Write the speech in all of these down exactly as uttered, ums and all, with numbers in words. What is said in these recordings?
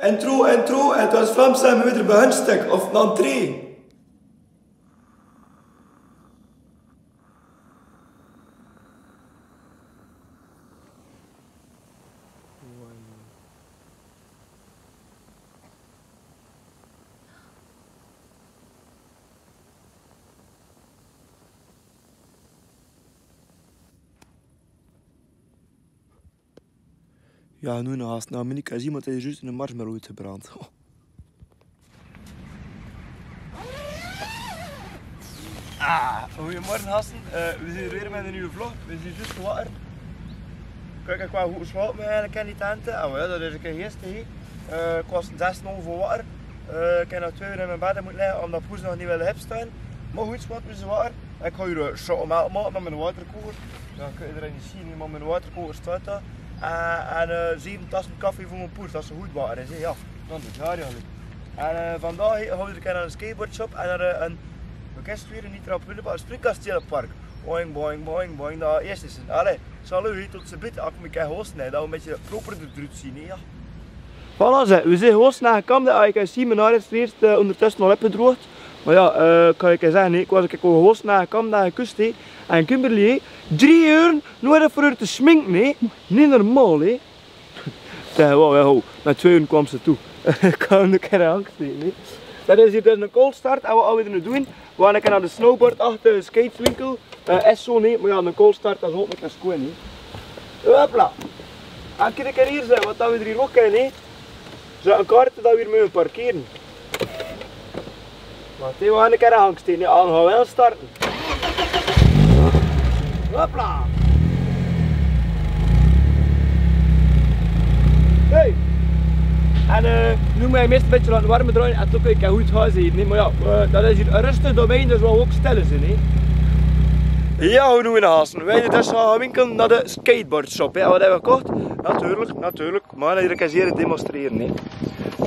Intro, intro, en 't waor Vlaams zeen, me weder bie Huntstek of 'n entree. Jao, noe, haast, noe, mien ik, zie, mer 't is zjus 'n marshmallow oetgebrand. Ah, goeiemorge, gasten. Eh, we zien weer mit 'n nuuj vlog. We zien zjus wakker. Kiek, ik waor good geslaope, eh, in die tent. Ah, jao, dat is 'ne kier gisteren hie. Eh, ik waor zes oor wakker. Eh, ik heb nog twee oor in mien bed mótte ligke, omdat poes nog neet wèlle opstaon. Mer good, wat, we zien wakker. Ik gaon hie, eh, sjokomelk make nao mien waterkoker. Jao, ik gaon d'r neet zien, mer mien waterkoker steit dao. Eh, en, eh, zeve tasse koffie veur mien poes, dat ze good waor is, hè. Jao, dan is 't jao, jao. En, eh, vandaag gaon we d'r kier nao 'n skateboardshop en nao, eh, 'n, wat is 't weer, neet trampolinebaan, 'n springkastelenpark. Boing, boing, boing, boing, dao is 't. Allee, salut, tot ze bitte, ik mót mich hoesten, hè, dat we 'n bietje proper d'r oet zien, hè, jao. Voilà, zeg, we zien hoesten aangekómme, de, ik zie, mien haor is 't eerst, eh, óngertösse al opgedroog. Mer jao, eh, kan ik zègke, nee, ik waor, ik waor hoesten aangekómme, dao aan de kust, hè. En Kimberly, hè, drie oor nodig veur häör te sminke, nee. Neet normaal, hè. Zeg, ho, ho, ho. Nao twee oor kwaam ze toe. Kan ik 'n kier angst, nee. Dat is hie dus 'ne cold start, en wat gaon we noe doon? We gaon 'n kier nao de snowboard achter de skatewinkel. Eh, is zo, nee, mer jao, 'ne cold start, dat is ouch 'ne kier sjoon, nee. Hopla. En kiek 'n kier hie, zeg, wat dat we hie ouch kinne, nee. Zo, 'n kaart dat we hie mótte parkere. Wach, we gaon 'n kier angst, nee, dan gaon we starte. Hopla. Hey. En, eh, noe mót ik 't meeste 'n bietje laote warme d'r, en toen kan ik good gaon zeen, nee, mer jao, eh, dat is hie 'n rustig domein, dus we ouch stil zien, nee. Jao, noe, mien gasten. We zien dus, eh, gewinkeld nao de skateboardshop, hè. En wat hebbe we gekoch? Natuurlijk, natuurlijk. Mer dan hie kan ik ze demonstrere, nee.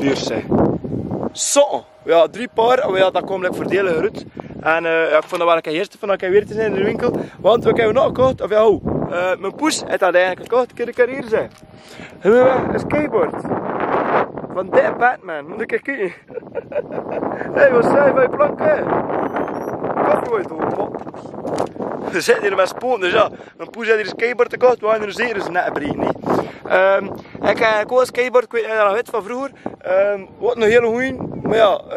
Hie, zeg. Zo. Jao, drie paar. Jao, dat kwaam lekker verdeeld oet. En, eh, jao, ik vónd dat waal 'ne kier gek vónd ik hie weer te zien in de winkel. Want wat hebbe we nog gekoch? Of jao, ho, eh, mien poes haet dat eigelik gekoch. Kiek 'n kier hie, zeg. Hebbe we 'n skateboard. Van de Batman. Mót ik ins kieke. Hey, wat zien die planke? Wat doe je toch, man? We zeen hie mit spoon, dus jao. Mien poes haet hie 'n skateboard gekoch, we gaon 'm zeker ins nabrieje, nee. Ehm, ik, eh, ik haw 'n skateboard, ik weit neet of geer 't nog wet van vreuger. Ehm, waor 'ne hiele goeie, mer jao, eh,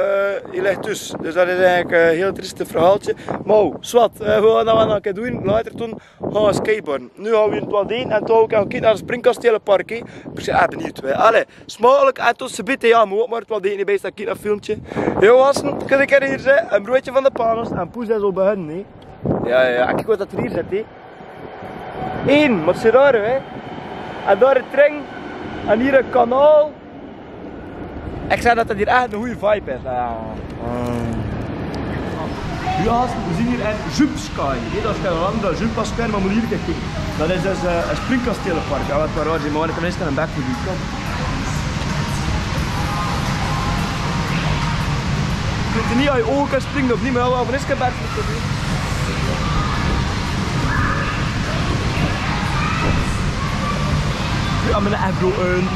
hae lik dus. Dus dat is eigelik, eh, 'n hiel triest verhaaltje. Mer ho, zwart, eh, we gaon dat waal 'ne kier doon, later toen, gaon we skateboarde. Noe gaon we hie 'n toilet en toen gaon we kieke nao 't springkastelenpark, hè. Ik bön ech benuujd, hè. Allee, smakelijk en tot ze bitte, jao, mer waat mer 't waal deed, neet bie staan kieke nao 't filmke. Jao, gasten, kiek 'n kier hie, zeg, 'n broedsje van de Panos en poes is al beginne, nee. Jao, jao, jao, kiek wat dat hie zit, hè. Ein, wat is dao, hè? En dao 'ne trein, en hie 'n kanaal. Ik zeg dat dat hie ech 'ne goeie vibe is. Jao. Jao, we zien hie in Jumpsky. Neet es geer in Holland Jump Square, mer mót hie kieke. Dat is dus, eh, 'n springkastelenpark. Jao, wat paar raar, mer ik kan ins 'ne backflip doon. Kom. Ik weit neet of ik ouch kan springe of neet, mer jao, we gaon ins 'ne backflip doon. Ja, maar even.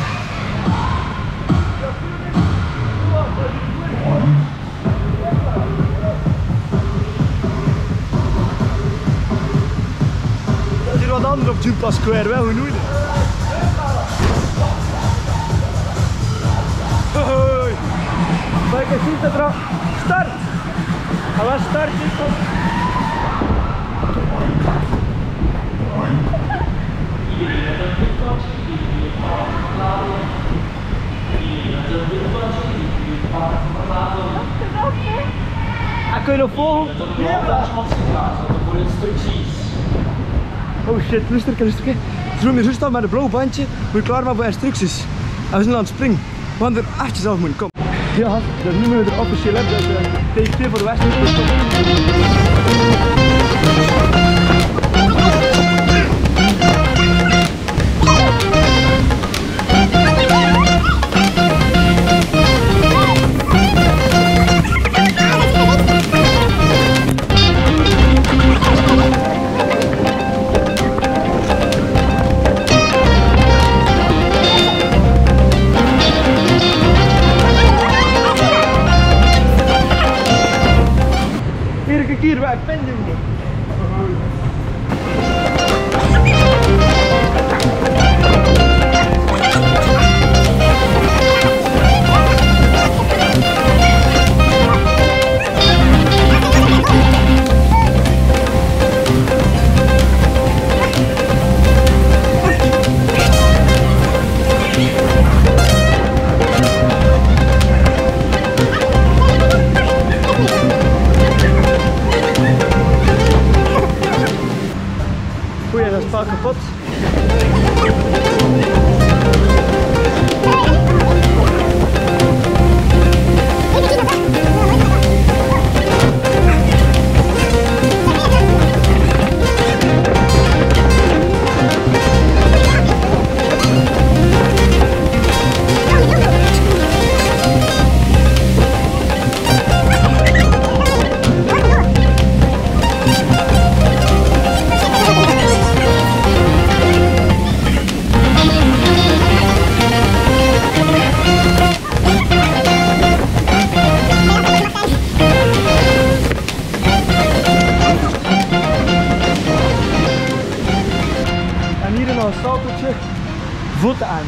Dat is hie wat anders op Jump Square, hè, wie noem je dat? Hoi. Kijk, is dat er al? Start! Hij was start, ik kom. Accueille le vol. Oh shit, luister, luister. Ze doen me juist al met een blauw bandje. Moet je klaar maken voor instructies. En we zijn aan het springen. Want er achter zelf moet komen. Ja, dat nemen we er officieel op. Dat, eh, T X T voor de wedstrijd. Hier waar ik ben, jongen. Oei, dat is pas kapot. En hier nog ein saltootje. Voeten aan.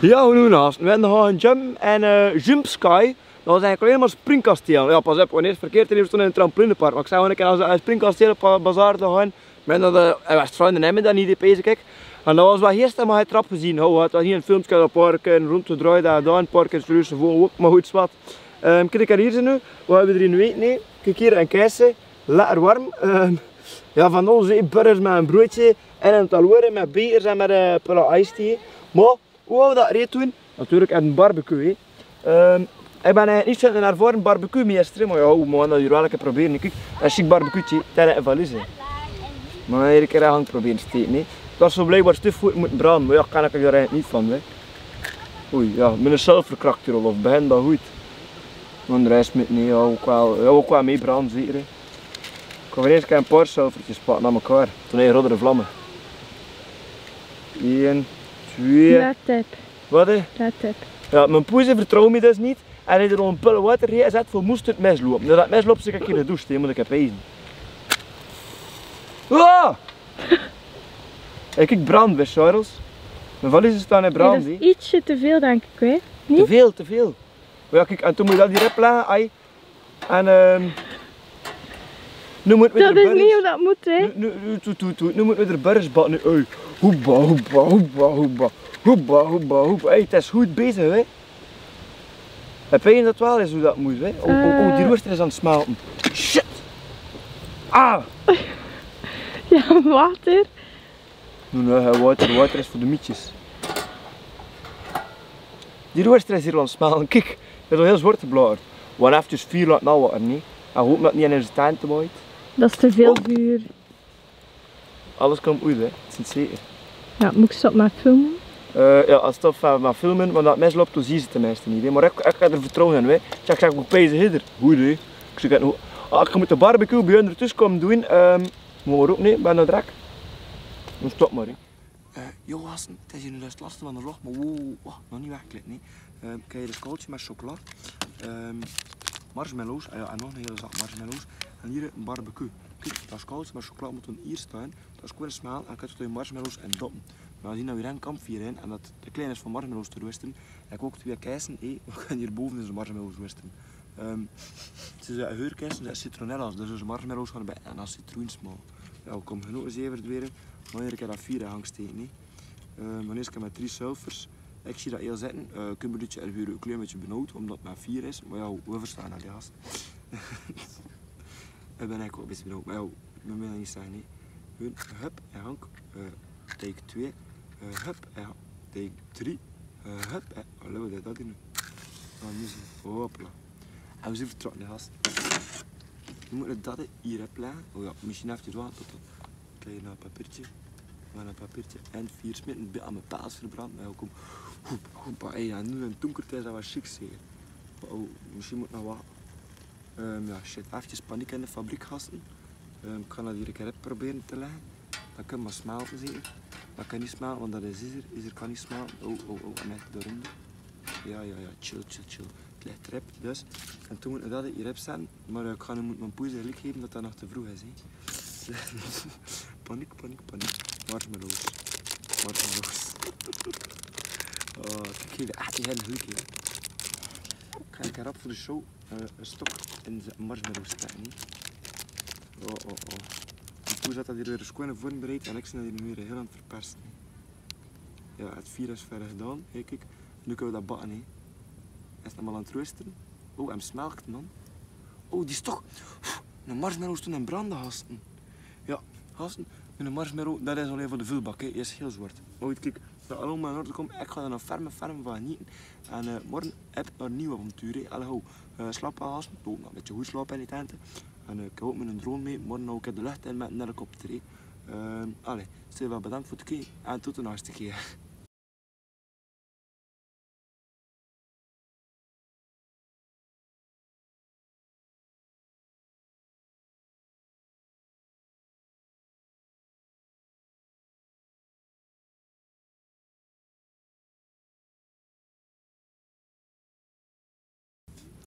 Jao, noe, naast. Wen haw 'n jump en, eh, jump sky. Dat waor eigelik allein mer springkasteel. Jao, pas op, wen is verkeerd, hie stónd in 'n trampolinepark. Mer ik zag, wen ik as, eh, springkasteel op, eh, bazaar te gaon. Mer dat, eh, waor 't vruin in Emden, neet in Pezekiek. En dat waor waal hie, mer haw 'n trap gezeen. Haw, 't waor hie in filmske, dat park en rónd te drejje, dao, dao 'n park en zoe, zoe, mer good, zwart. Ehm, kiek, ik kan hie zeen noe. Waat hebbe v'r hie noe? Nae. Kiek hie, 'n kees. Lekker werm. Ehm, jao, van ós, eh, burgers mit 'n broodje. En 'n taloere mit beer en mit, eh, 'n paar iced tea. Mer Wo gaon v'r dat rin doon? Natuurlik 'n barbecue, hè. Ehm, ik bin, eh, neet zoe'n ervare barbecue-meister, mer jao, wo, mer dat zölle v'r waal 'ne kier probere, kiek. En sjiek barbecuetje, dat is 'n valies, hè. Mer dan eder kier hang probere te, hè. Dat is zo, bliekbaar stuf good mót brande, mer jao, kan ik d'r neet van, hè. Oei, jao, mien sulfur krakt hie al of, begint waal good. En de res mit, nae, jao, ouch waal, jao, ouch waal mei brande, zeker, hè. Kom, v'r ins 'n paar sulfurtjes pakke nao mekaar. Doon ins grotere vlamme. Ein, twee. Laat op. Waat, hè? Laat op. Jao, mien poes vertroewt mich dus neet. En hae haet d'r al 'n pil water in gezat veur mós 't misloupe. Noe, dat misloup, zèk ik, in de douche, hè, mót ik effe zien. Ah! Ik, ik brand weer, Charles. Mien valies is dan in brand, hè. Jao, dat is ietsje te väöl, dink ik, hè? Neet? Te väöl, te väöl. Jao, kiek, en toen mót ik dat hie oplaje, ai. En, ehm, noe mót v'r... Dat is neet wie dat mót, hè? Noe, noe, noe, toe, toe, toe. Noe mót v'r d'r burgers bakke, noe, ui. Hoeba, hoeba, hoeba, hoeba. Hoeba, hoeba, hoeba. Hey, 't is good bezig, hè? Höbs doe dat waal ins wie dat mót, hè? O, o, o, die rooster is aan 't smelte. Shit! Ah! Jao, water. Noe, noe, hè, water, water is veur de mietjes. Die rooster is hie aan 't smelte. Kiek, dat is al hiel zwart gebladderd. V'r efkes vuur laote nao water, nae? En hoop dat 't neet aan ós tente bint. Dat is te väöl vuur. Alles kump oet, hè? 't Is neet zeker. Jao, mót ik stop mit filme? Eh, jao, es stop mit filme, want dat misloup, dan zuus se 't tenminste neet, hè. Mer ik, ik gaon d'r vertroewe in, hè. Tjak, tjak, wie bezig is d'r? Good, hè. Ik zèk 't noe. Ah, ik mót de barbecue bie ós dus kome doon. Ehm, Mót mer op, nae, bie de drek. Dan stop mer, hè. Eh, jao, gasten, 't is hie noe dus 't lèste van de vlog, mer wow, wow, wow, nog neet weggekleid, nae. Ehm, ik höb hie 'n skaaltje mit chocola. Ehm, marshmallows, ah jao, en nog 'n hiel zak marshmallows. En hie 'n barbecue. Kiek, dat skaaltje mit chocola mót d'r ierst in. Dat is gewoon smaal, en ik höb d'r marshmallows in gedoppe. Mer es hie noe weer in kamp viere, en dat te klein is veur marshmallows te roeste, dan koup ik twee keise, hè, dan kan ik hie bove ins marshmallows roeste. Ehm, ze, ze huurkes, ze citronellas, dus ze marshmallows gaon 'n bètj nao citroensmaak. Jao, kom, genóg zever dwere, wanneer ich dat vier hangste, neet? Ehm, wanneer ich mit drie cijfers, ich zie dat hiel zètte, eh, kin ich 't bètje, ich bön 'n klein bètje benaud, ómdat 't mer vier is, mer jao, veer verstaan dat, jao. Ich bön eigelik waal 'n bètje benaud, mer jao, mer mieë neet zègke, neet? Hup, en hang, eh, take twee, eh, hup, en take drie, eh, hup, en, hallo, wat is dat noe? Ah, muziek, hopla. En veer zien vertrokke, hè, gas. Veer mótte dat hie op lègke. O jao, mesjiens haet 'r 't waal tot. Kiek, 'n papiertje. Mer 'n papiertje. En veer smete 't bie aan, mien paels verbrand. Mer jao, kom. Hoep, hoep, ei, jao, noe in 't donker, dat waal sjiek, zeg. O, mesjiens mót ich nog waal Ehm, jao, shit, efkes paniek in de fabriek, gaste. Ehm, ich gaon dat hie 'n kier probere te lègke. Dat kan mer smelte, zeker. Dat kan neet smelte, want dat is izer. Izer kan neet smelte. O, o, o, en ech dao in. Jao, jao, jao, chill, chill, chill. 't Lik d'r op, dus. En toen mót ich dat hie op zètte. Mer, eh, ich gaon noe mit mien poes geliek geve dat dat nog te vreug is, hè. Paniek, paniek, paniek. Marshmallows. Marshmallows. O, kiek, ech, die hele geliek, hè. Gaon ich 'n kier rap veur de show. Eh, 'n stok in de marshmallows steke, neet? O, o, o. En toen zaot dat hie weer sjoen veurbereid en ich zie dat hie noe weer hiel aan 't verperse, neet? Jao, 't vier is verre gedaon, hè, kiek. Noe kinne veer dat bakke, neet? Is 't allemaol aan 't ruste. O, en smelk, man. O, die is toch, 'ne marshmallow stoon aan 't brande, gaste. Jao, gaste, 'ne marshmallow, dat is al eve de vuulbak, hè. Is hiel zwart. Mer good, kiek, dat 't allemaol in orde kump, ich gaon d'r nog ferm, ferm van geniete. En, eh, morge höb ich nog 'n nuuj avonture, hè. Allee, ho. Eh, slaop waal, gaste. Doot nog 'n bètje good slaope in de tent. En, eh, ich höb ouch miene drone mèt, morge ouch de lucht in mit 'nen helikopter, hè. Ehm, allee, ich zègk waal bedank veur 't kieke en tot de naaste kier.